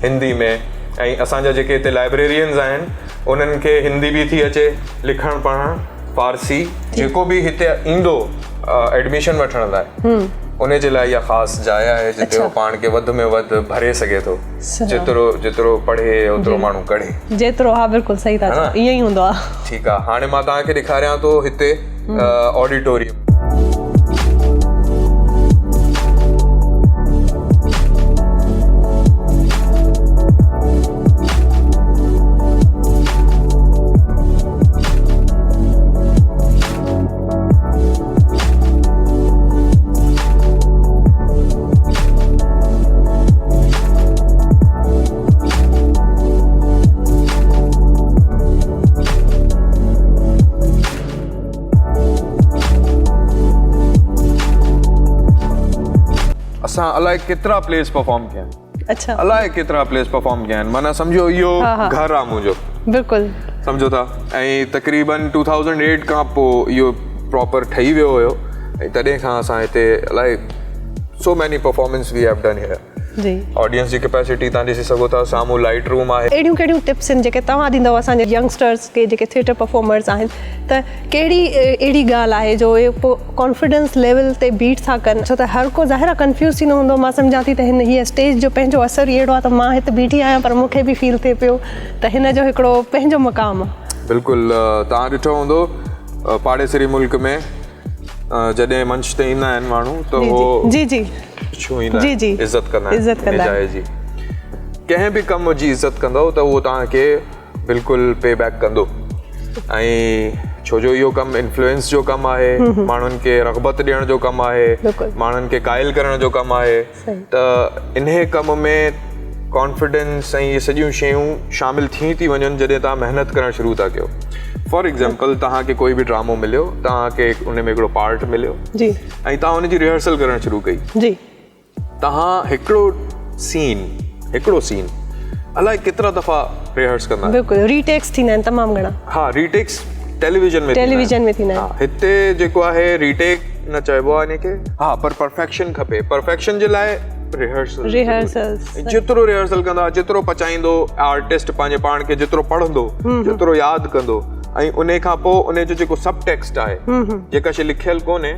هندي ۾ ۽ اسان جا جيڪي هتي لائبريرينز آهن انهن کي هندي به ٿي اچي لکڻ پڙهڻ فارسي جيڪو به هتي ايندو ايڊميشن وٺڻ لاء ان جي لاء اها خاص جاء آهي جتي هو پاڻ کي وڌ ۾ وڌ ڀري سگهي ٿو جيترو جيترو پڙهي اوترو ماڻهو ڪڙهي جيترو ها بلڪل صحيح ٿا چئو ائين ئي هوندو آهي ٺيڪ آهي هاڻي مان توهان کي ڏيکاريان ٿو هتي آڊيٽوريم اسان الائي ڪيترا پليز پرفارم ڪيا آهن. اڇا. الائي ڪيترا پليز پرفارم ڪيا آهن معنيٰ سمجهو اهو گهر آ منهنجو. بلڪل. سمجهو ٿا ۽ تقريبن ٽو ٿائوزنڊ ايٽ کان پوء اهو پراپر ٺهي ويو هيو ۽ تڏهن کان اسان هتي الائي so many performance we have done here. جي. آڊينس جي ڪيپيسٽي تان ڏسي سگهو ٿا سامهون لائيٽ روم آهي. اهڙيون ڪهڙيون ٽپس آهن جيڪي توهان ڏيندؤ اسان جي ينگسٽرس کي جيڪي ٿيٽر پرفارمرز آهن ته ڪهڙي اهڙي ڳالهه آهي جو اهي پوء ڪانفيڊنس ليول تي بيٽ ٿا ڪن ڇو ته هر ڪو ظاهر آهي ڪنفيوز ٿيندو هوندو مان سمجهان ٿي ته هن هيء اسٽيج جو پنهنجو اثر ئي اهڙو آهي ته مان هت بيٺي آهيان پر مون کي به فيل ٿئي پيو ته هن جو هڪڙو پنهنجو مقام آهي. بلڪل توهان ڏٺو هوندو پاڙيسري ملڪ ۾ جڏهن منچ تي ايندا آهن ماڻهو ته هو جي جي پڇون ايندا آهن عزت ڪندا آهن عزت ڪندا آهن جي ڪنهن به ڪم جي عزت ڪندو ته اهو توهان کي بلڪل پي بيڪ ڪندو ۽ ڇو جو اهو ڪم انفلوئنس جو ڪم آهي ماڻهن کي رغبت ڏيڻ جو ڪم آهي ماڻهن کي قائل ڪرڻ جو ڪم آهي ته انهي ڪم ۾ ڪانفيڊنس ۽ اهي سڄيون شيون شامل ٿي ٿي وڃن جڏهن توهان محنت ڪرڻ شروع ٿا ڪيو فار ايگزامپل توهان کي ڪوئي به ڊرامو مليو توهان کي ان ۾ هڪڙو پارٽ مليو جي ۽ توهان ان جي ريهرسل ڪرڻ شروع ڪئي جي توهان هڪڙو سين هڪڙو سين الائي ڪيترا دفعا ريهرس ڪندا آهيو. بلڪل ري ٽيڪس ٿيندا آهن تمام گهڻا. ها ري ٽيڪس ٽيليويزن ۾ ٽيليويزن ۾ ٿيندا آهن. ها هتي جيڪو آهي ري ٽيڪ نه چئبو آهي ان کي ها پر پرفيڪشن کپي پرفيڪشن جي لاء ريهرسل ريهرسلز جيترو ريهرسل ڪندا جيترو پچائيندو آرٽسٽ پنهنجي پاڻ کي جيترو پڙهندو جيترو ياد ڪندو ۽ ان کان پوء ان جو جيڪو سب ٽيڪسٽ آهي جيڪا شي لکيل ڪونهي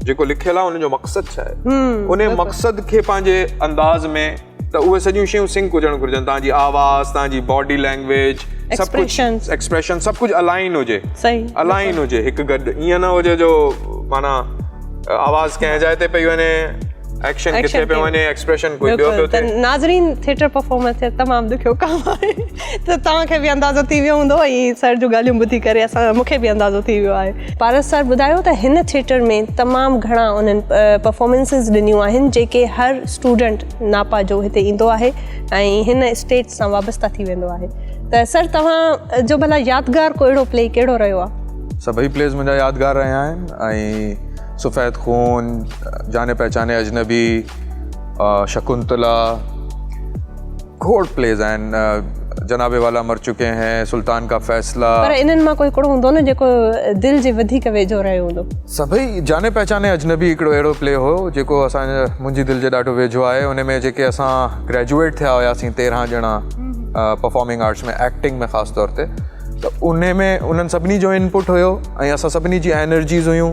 جيڪو لکيل آهي ان جو مقصد ڇا آهي ان مقصد کي پنهنجي انداز ۾ ته اهي سڄيون شيون سنڪ هجڻ گهرجن توهان جي آواز توهان جي باڊي لينگويج سڀ ڪجهه ايڪسپريشن سڀ ڪجهه الائن هجي صحيح الائن هجي هڪ گڏ ائين نه هجي جو معنيٰ آواز ڪنهن جاء تي پئي وڃي ايڪشن ڪٿي پيو وڃي ايڪسپريشن ڪوئي ٻيو پيو ٿئي. ناظرين ٿيٽر پرفارمنس ٿيڻ تمام ڏکيو ڪم آهي ته توهان کي به اندازو ٿي ويو هوندو ۽ سر جون ڳالهيون ٻڌي ڪري اسان مون کي به اندازو ٿي ويو آهي. پارس سر ٻڌايو ته هن ٿيٽر ۾ تمام گهڻا انهن پرفارمنسز ڏنيون آهن جيڪي هر اسٽوڊنٽ ناپا جو هتي ايندو آهي ۽ هن اسٽيج سان وابسته ٿي ويندو آهي ته سر توهان جو ڀلا يادگار ڪو اهڙو پلي ڪهڙو رهيو آهي؟ سڀئي پليز منهنجا يادگار رهيا آهن ۽ سفيد خون، جاني پهچاني اجنبي، شڪنتلا کوڙ پليز آهن. جناب والا مر چڪي هين، سلطان ڪا فيصلا. پر انهن مان ڪو هڪڙو هوندو نه جيڪو دل جي وڌيڪ ويجهو رهيو هوندو. سڀئي جاني پهچاني اجنبي هڪڙو اهڙو پلي هو جيڪو اسان منهنجي دل جي ڏاڍو ويجهو آهي. ان ۾ جيڪي اسان گريجوئيٽ ٿيا هياسين 13 ڄڻا پرفارمنگ آرٽس ۾ ايڪٽنگ ۾ خاص طور تي، ته ان ۾ انهن سڀني جو انپٽ هيو ۽ اسان سڀني جي انرجيز هيون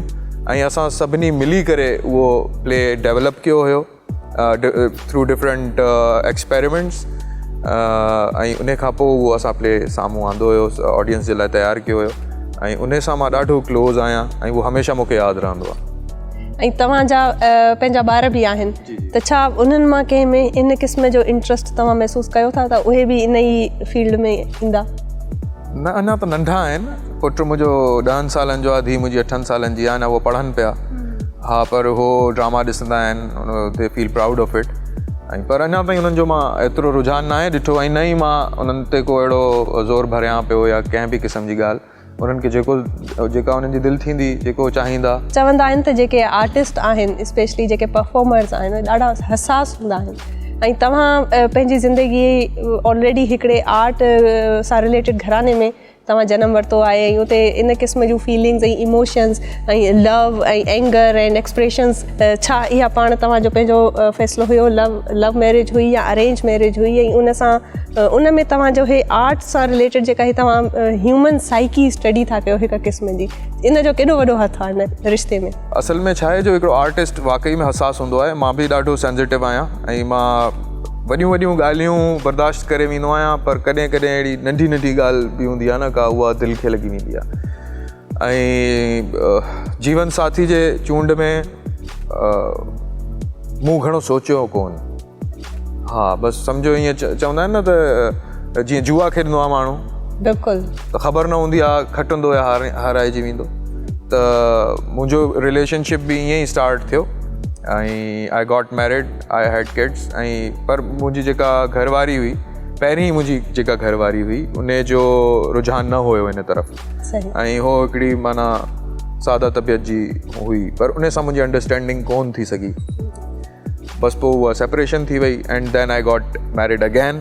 ۽ اسان سڀني ملي ڪري اهو پلي ڊيولپ ڪيو هيو ٿرو ڊفرنٽ ايڪسپيريمينٽس، ۽ ان کان پوء اهو اسان پلي سامهون آندو هيو، آڊينس جي لاء تيار ڪيو هيو ۽ ان سان مان ڏاڍو ڪلوز آهيان ۽ اهو هميشه مون کي ياد رهندو آهي. ۽ توهان جا پنهنجا ٻار به آهن ته ڇا انهن مان ڪنهن ۾ ان قسم جو انٽرسٽ توهان محسوس ڪيو ٿا ته اهي به ان ئي فيلڊ ۾ ايندا؟ نه، اڃا ته ننڍا آهن. پٽ منهنجو 10 سالن جو آهي، ڌيء منهنجي 8 سالن جي آهي، اڃا اهي پڙهن پيا. ها، پر هو ڊراما ڏسندا آهن، they feel proud of it. ۽ پر اڃا تائين انهن جو مان ايترو رجحان ناهي ڏٺو ۽ نه ئي مان انهن تي ڪو اهڙو زور ڀريان پيو يا ڪنهن به قسم جي ڳالهه. انهن کي جيڪو جيڪا انهن جي دل ٿيندي، جيڪو چاهيندا. چوندا آهن ته جيڪي آرٽسٽ آهن، اسپيشلي جيڪي پرفارمرز آهن، اهي ڏاڍا حساس هوندا آهن ۽ توهان پنهنجي زندگي آلريڊي هڪڙي آرٽ سان رليٽيڊ گهراڻي ۾ توهان جنم ورتو آهي ۽ اتي ان قسم جون فيلنگز ۽ ايموشنز ۽ لو ۽ اينگر ۽ ايڪسپريشنز، ڇا اها پاڻ توهان جو پنهنجو فيصلو هيو، لو ميريج هئي يا ارينج ميريج هئي ۽ ان سان ان ۾ توهان جو هي آرٽ سان رليٽيڊ جيڪا هي توهان هيومن سائيڪي اسٽڊي ٿا ڪيو هڪ قسم جي، ان جو ڪيڏو وڏو هٿ آهي ان رشتي ۾؟ اصل ۾ ڇا آهي جو هڪڙو آرٽسٽ واقعي ۾ حساس هوندو آهي. مان به ڏاڍو سينسيٽو آهيان ۽ مان وڏيون وڏيون ڳالهيون برداشت ڪري ويندو آهيان، پر ڪڏهن ڪڏهن اهڙي ننڍي ننڍي ڳالهه به هوندي آهي نه ڪا، اها دل کي لڳي ويندي آهي. ۽ جيون ساٿي جي چونڊ ۾ مون گهڻو سوچيو ڪونه. ها، بس سمجهو ائين چوندا آهن نه ته جيئن جوا کيڏندو آهي ماڻهو، بلڪل، ته خبر نه هوندي آهي کٽندو يا هارائجي ويندو. ته منهنجو رليشنشپ به ائين ئي اسٽارٽ ٿيو ۽ I got married, I had kids. ۽ پر منهنجي جيڪا گهر واري هئي، پهرين منهنجي جيڪا گهر واري هئي، ان جو رجحان نه هيو ان طرف ۽ هو هڪڙي معنيٰ ساده طبيعت جي هئي، پر ان سان منهنجي انڊرسٽينڊنگ ڪونه ٿي سگهي. بس پوء اها سيپريشن ٿي وئي and then I got married again.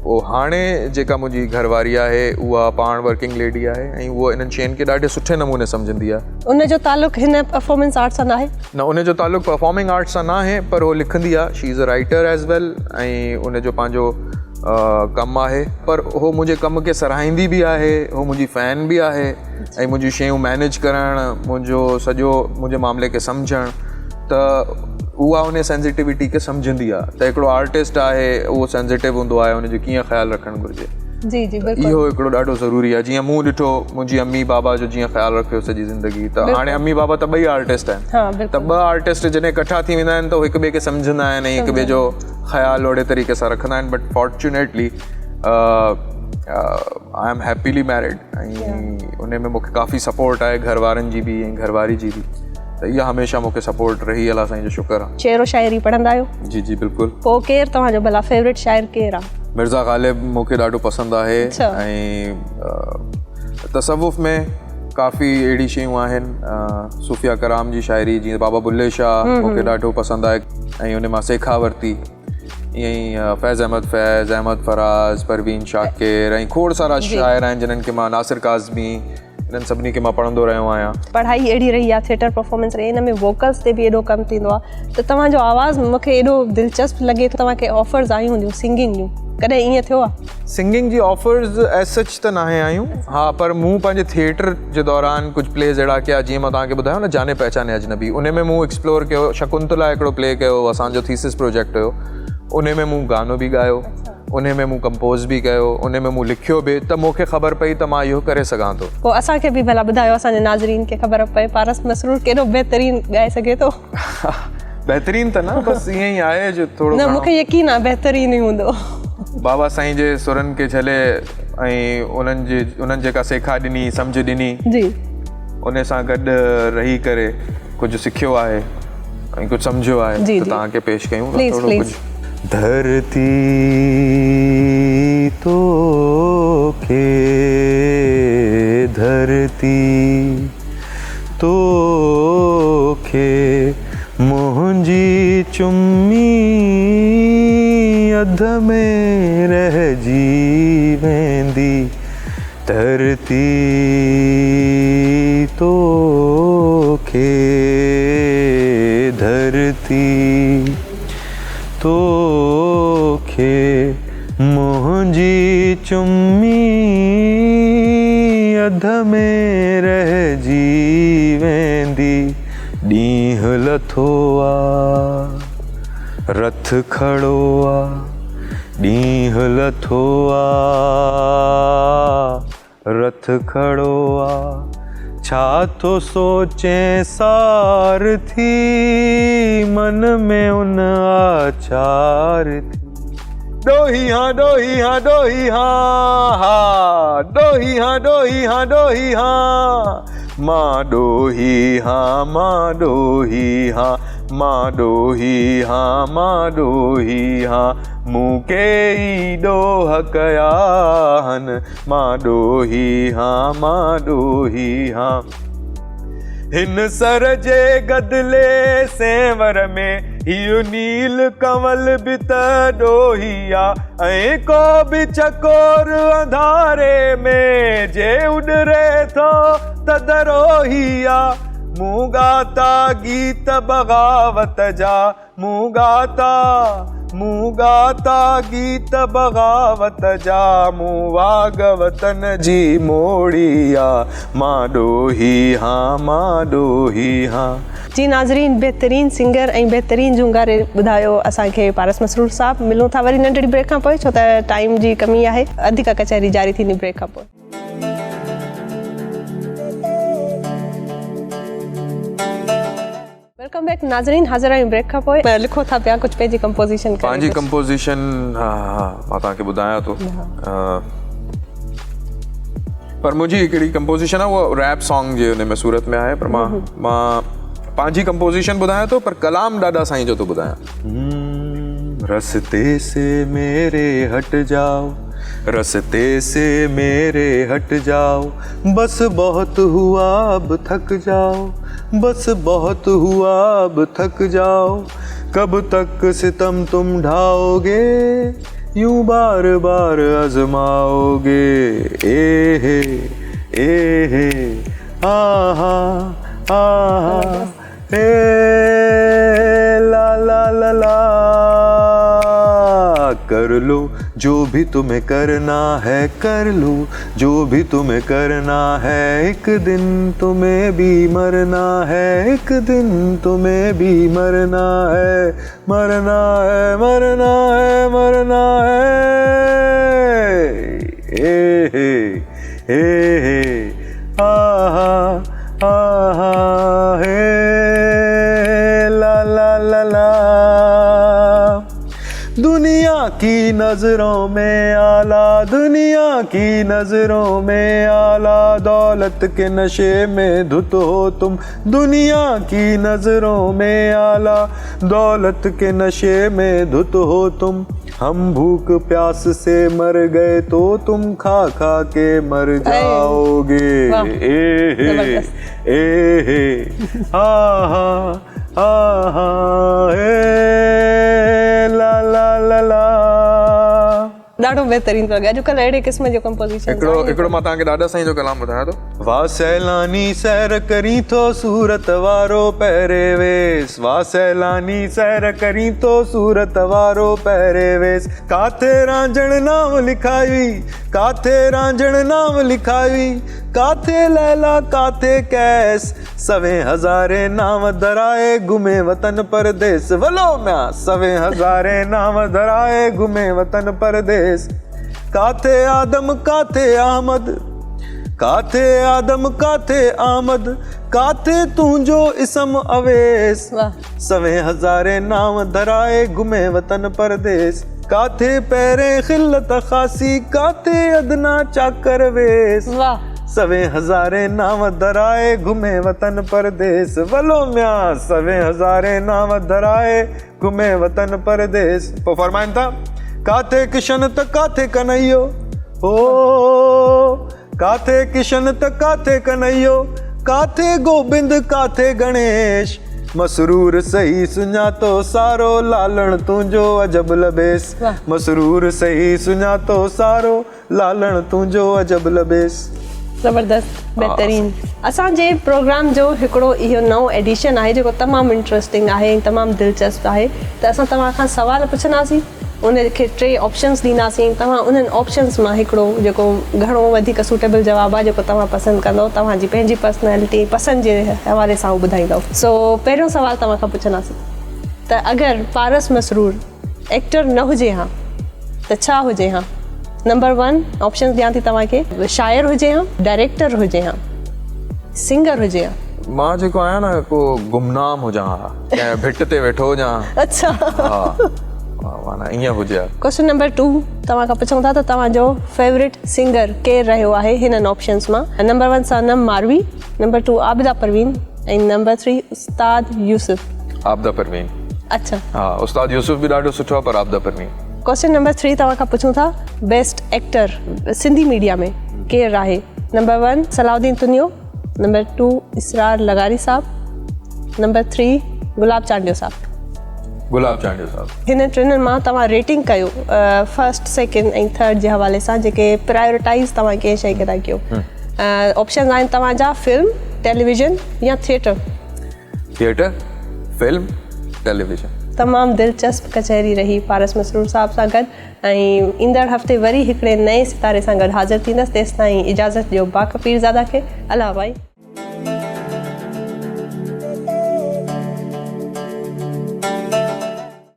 پوء هاڻي جيڪا منهنجي گهر واري آهي اها پاڻ ورڪنگ ليڊي آهي ۽ اها انهن شين کي ڏاڍي سٺي نموني سمجهندي آهي. ان جو تعلق هن پرفارمنس آرٽ سان ناهي؟ نه، ان جو تعلق پرفارمنگ آرٽ سان ناهي، پر هو لکندي آهي، she is a writer as well ۽ ان جو پنهنجو ڪم آهي. پر هو منهنجي ڪم کي سراهيندي به آهي، هو منهنجي فين به آهي ۽ منهنجون شيون مينيج ڪرڻ، منهنجو سڄو منهنجي معاملي کي سمجهڻ، ته اها ان سينسيٽيوٽي کي سمجهندي آهي ته هڪڙو آرٽسٽ آهي اهو سينسيٽو هوندو آهي، ان جو ڪيئن خيال رکڻ گهرجي. جي جي بلڪل، اهو هڪڙو ڏاڍو ضروري آهي. جيئن مون ڏٺو منهنجي امي بابا جو جيئن خيال رکيو سڄي زندگي، ته هاڻي امي بابا ته ٻئي آرٽسٽ آهن، ته ٻه آرٽسٽ جڏهن ڪٺا ٿي ويندا آهن ته هڪ ٻئي کي سمجهندا آهن ۽ هڪ ٻئي جو خيال اهڙي طريقي سان رکندا آهن. But fortunately I am happily married ۽ ان ۾ مونکي ڪافي سپورٽ آهي گهر وارن جي به ۽ گهر واري جي به، ته اها هميشه مونکي سپورٽ رهي، الله سائين جو شڪر آهي. شعر و شاعري پڙهندا آهيو؟ جي جي بلڪل. پوء ڪير توهان جو ڀلا فيورٽ شاعر ڪير آهي؟ مرزا غالب مونکي ڏاڍو پسند آهي ۽ تصوف ۾ ڪافي اهڙي شيون آهن، صوفيا ڪرام جي شاعري جيئن بابا بلي شاهه مونکي ڏاڍو پسند آهي ۽ ان مان سيکا ورتي. ائين ئي فيض احمد فيض، احمد فراز، پروين شاڪر ۽ کوڙ سارا شاعر آهن جنھن کي مان، ناصر ڪاظمي، انهن سڀني کي مان پڙهندو رهيو آهيان. پڙهائي اهڙي رهي آهي، ٿيٽر پرفارمنس رهي، ان ۾ ووڪلز تي به ايڏو ڪم ٿيندو آهي ته توهان جو آواز مون کي ايڏو دلچسپ لڳي ٿو. توهان کي آفرز آيون هونديون سنگنگ جون، ڪڏهن ائين ٿيو آهي؟ سنگنگ جي آفرز ايز سچ ته ناهي آيون، ها پر مون پنهنجي ٿيٽر جي دوران ڪجهه پليز اهڙا ڪيا جيئن مان توهان کي ٻڌايو نه جاني پهچاني اجنبي، ان ۾ مون ايڪسپلور ڪيو. شڪنتلا هڪڙو پلي ڪيو، اسان جو ٿيسز پروجيڪٽ هيو، ان ۾ مون گانو به ڳايو، ان ۾ مون ڪمپوز به ڪيو، ان ۾ مون لکيو به، ته مون کي خبر پئي ته مان اهو ڪري سگهان ٿو. پوء اسان کي به ڀلا ٻڌايو، اسان جي ناظرين کي خبر پئي پارس مسرور ڪيڏو بهترين ڳائي سگهي ٿو. بهترين ته نه، بس ائين ئي آهي جو ٿورو نه، مون کي يقين آهي بهترين ئي هوندو. بابا سائين جي سرن کي جهلي ۽ انهن جي انهن جيڪا سيکا ڏني، سمجهه ڏني، جي، ان سان گڏ رهي ڪري ڪجهه سکيو آهي ۽ ڪجهه سمجهيو آهي ته توهان کي پيش ڪيون ٿا ٿورو ڪجهه. ڌرتي توکي، ڌرتي توکي منهنجي چمي اڌ ۾ رهجي ويندي. ڌرتي توکي ڌرتي توکي منهنجي چمي اڌ ۾ رهجي ويندي ڏينهن لٿو آ رٿ کڙو آ ڏينهن لٿو آ رٿ کڙو آ ڇا ٿو سوچين سارٿي من ۾ ان آچار ٿي. ڏوهي هان ڏوهي هان ڏوهي هان ها ڏوهي هان ڏوهي هان ڏوهي هان مان ڏوهي هان مان ڏوهي هان مان ڏوهي هان مان ڏوهي هان مون ڪيئي ڏوهه ڪيا هن مان ڏوهي هان مان ڏوهي هان. هن سر جي گدلي سينور ۾ هيء نيل ڪنول به ته ڏوهي آ ۽ ڪو به چڪور انڌاري ۾ جي اڏري ٿو ته دروهي آ. مون ڳاتا گيت بغاوت جا مون ڳاتا، مون ڳاتا گيت بغاوت جا، مون واڳ وطن جي موڙي آ، مان ڏوهي هان، مان ڏوهي هان. جي ناظرين بهترين سنگر ۽ بهترين جهونگاري ٻڌايو اسان کي پارس مسرور صاحب ملون ٿا وري ننڍڙي بريڪ کان پوء ڇو ته ٽائيم جي ڪمي آهي اڌيڪا ڪچهري جاري ٿيندي بريڪ کان پوء. Welcome back ناظرين حاضر آهيون بريڪ کان پوء لکو ٿا پيا ڪجهه پنهنجي ڪمپوزيشن ڪري پنهنجي ڪمپوزيشن ها ها مان توهان کي ٻڌايان ٿو پر منهنجي هڪڙي ڪمپوزيشن آهي اها ريپ سانگ جي ان ۾ صورت ۾ آهي پر مان مان پنهنجي ڪمپوزيشن ٻڌايان ٿو پر ڪلام ڏاڏا سائين جو ٿو ٻڌايان رستي سي ميري هٽ جائو رستي سي ميري هٽ جائو بس بهت هوا اب ٿڪ جائو بس بهت هوا اب ٿڪ جائو ڪب تڪ ستم تم ڍائو گي يون بار بار ازمائو گي اي هي اي هي آ ها آ ها اي لا لا لا لا ڪر لو جو ڀي تمهين ڪرنا هي ڪر لو جو ڀي تمهين ڪرنا هي هڪ دن تمهين ڀي مرنا هي هڪ دن تمهين ڀي مرنا هي مرنا هي مرنا هي مرنا هي اي هي اي هي آ ها آ ها هي لا لا لا لا دنيا ڪي نظرون ۾ اعليٰ دنيا ڪي نظرون ۾ اعليٰ دولت ڪي نشي ۾ ڌت هو تم دنيا ڪي نظرون ۾ اعليٰ دولت ڪي نشي ۾ ڌت هو تم هم ڀوک پياس سي مر گئي تو تم کا کا ڪي مر جائو گي اي هي اي هي ها ها ها ها هي لا لا لا لا. ڏاڍو بهترين ٿو لڳي اڄڪلهه اهڙي قسم جو ڪمپوزيشن هڪڙو هڪڙو مان توهان کي ڏاڏا سائين جو ڪلام ٻڌايان ٿو. وا سيلاني سير ڪرين ٿو صورت وارو پهري ويس وا سيلاني سير ڪرين ٿو صورت وارو پهري ويس ڪاٿي رانجهڻ نانء لکايوئي ڪاٿي رانجهڻ نانء لکايوئي ڪاٿي ليلا ڪاٿي قيس سوين هزارين نانء ڌرائي گهمي وطن پرديس ولو ميان سوين هزارين نانء ڌرائي گهمي وطن پرديس ڪاٿي آدم ڪاٿي احمد ڪاٿي آدم ڪاٿي احمد ڪاٿي تنهنجو اسم اويس سوين هزارين نانء ڌرائي گهمي وطن پرديس ڪاٿي پهرين خلت خاصي ڪاٿي ادنا چاڪر ويس سوين هزارين نانء ڌرائي گهمي وطن پرديس ولو ميان سوين هزارين نانء ڌرائي گهمي وطن پرديس پوء فرمائن ٿا ڪاٿي ڪشن ته ڪاٿي ڪنهيو هو ڪاٿي ڪشن ته ڪاٿي ڪنهيو ڪاٿي گوبند ڪاٿي گڻيش مسرور سهي سڃاتو سارو لالڻ تنهنجو عجب لبيس مسرور سهي سڃاتو سارو لالڻ تنهنجو عجب لبيس. زبردست بهترين. اسان جي پروگرام جو هڪڙو اهو نئون ايڊيشن آهي جيڪو تمام انٽرسٽنگ آهي ۽ تمام دلچسپ آهي ته اسان توهان کان سوال پڇنداسين ان کي ٽي آپشنس ڏينداسين توهان انهن آپشنس مان هڪڙو جيڪو گهڻو وڌيڪ سوٽيبل جواب آهي جيڪو توهان پسند ڪندو توهان جي پنهنجي پرسنالٽي پسند جي حوالي سان اهو ٻڌائيندو سو پهريون سوال توهان کان پڇنداسين ته اگر پارس مسرور ايڪٽر نه هجي ها ته ڇا هجي ها؟ نمبر ون آپشنز ڏيان ٿي توهان کي شاعر هجي ها، ڊائريڪٽر هجي ها، سنگر هجي ها. مان جيڪو آهيان نه ڪو گمنام هجان ها ڪنهن ڀٽ تي ويٺو هجان ها. اڇا ها معنيٰ ائين هجي ها. ڪوئسچن نمبر ٽو توهان کان پڇون ٿا ته توهان جو فيورٽ سنگر ڪير رهيو آهي هنن آپشنز مان number one Sanam Marvi, number two Abida Parveen ۽ number three Ustad Yousuf. Abida Parveen. اڇا. ها استاد يوسف به ڏاڍو سٺو آهي پر Abida Parveen. Question number three توهان کان پڇون ٿا بيسٽ ايڪٽر سنڌي ميڊيا ۾ ڪير آهي number one Salahuddin Tunio number two Israr لغاري صاحب نمبر ٿري گلاب چانڊيو صاحب. گلاب چانڊيو صاحب. هنن ٽنهن مان توهان ريٽنگ ڪيو فرسٽ سيڪنڊ ۽ ٿرڊ جي حوالي سان جيڪي پرائيورٽائيز توهان ڪنهن شيء کي ٿا ڪيو آپشنز آهن توهان جا فلم ٽيليويزن يا ٿيٽر. Theatre, film, television. تمام دلچسپ ڪچهري رهي پارس مسرور صاحب سان گڏ ۽ ايندڙ هفتي وري هڪڙي نئين ستاري سان گڏ حاضر ٿيندس تيستائين اجازت ڏيو باک پيرزاده کي الله بائي.